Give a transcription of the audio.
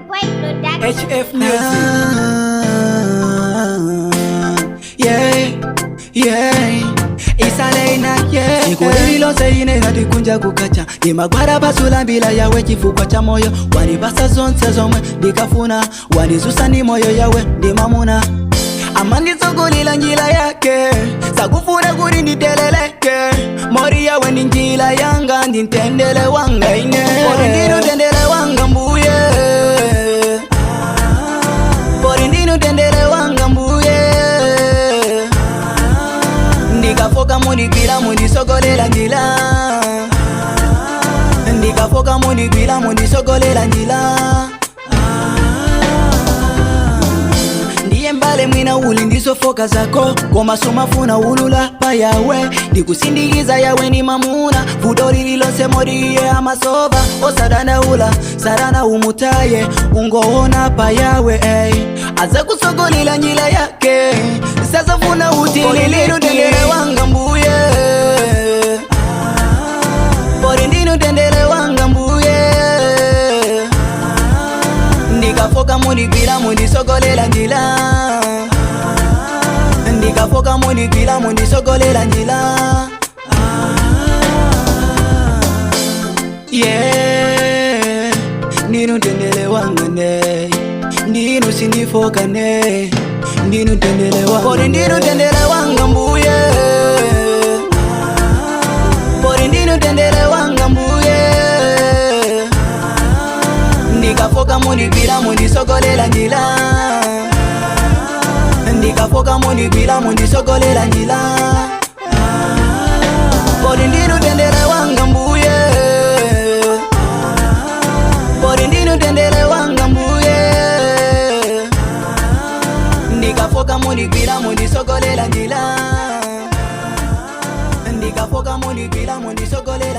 Boy Production. HF Music. Yeah, yeah. Isaleina, yeah. Siku lililonse ine ngatikunja kukacha ndimagwada pasulambila yawe chifukwa cha moyo wanipasa zonse zomwe ndikafuna wanizusa ndi moyo yawe ndimamuna amanditsogolila njila yake sakufuna kuti nditeleleke mori yawe ndi njila yanga ndintendele wanga ine pori ndinutendele wanga mbuye pori ndinutendele wanga mbuye ndikafoka mundigwira mundisogolela njila ndikafoka mundigwira mundisogolela njila. Ndiye mbale mwina uli ndizofoka zako koma somafuna ulula pa yawe ndikusindikiza yawe ni mamuna vuto lililonse modiye amasova osadandaula sarana umutaye ungoona pa yawe ey. Aza kusogolela njila yake sasafuna utilililutendele wanga mbuye pori ndinutendele wanga mbuye ndikafoka mundigwira mundisogolela njila ndikafoka mundigwira mundisogolela njila. Yeah ndinutendele wangane ndinu sindifokane ndinutendele wanga pori ndinutendele wanga mbuye pori ndinutendele wanga mbuye ndikafoka mundigwira mundisogolela njila ndikafoka mundigwira mundisogolela njila pori ndinutendele wanga mbuye pori ndinutendele wanga mbuye ndikafoka mundigwira mundisogolela njila ndikafoka mundigwira mundisogolela.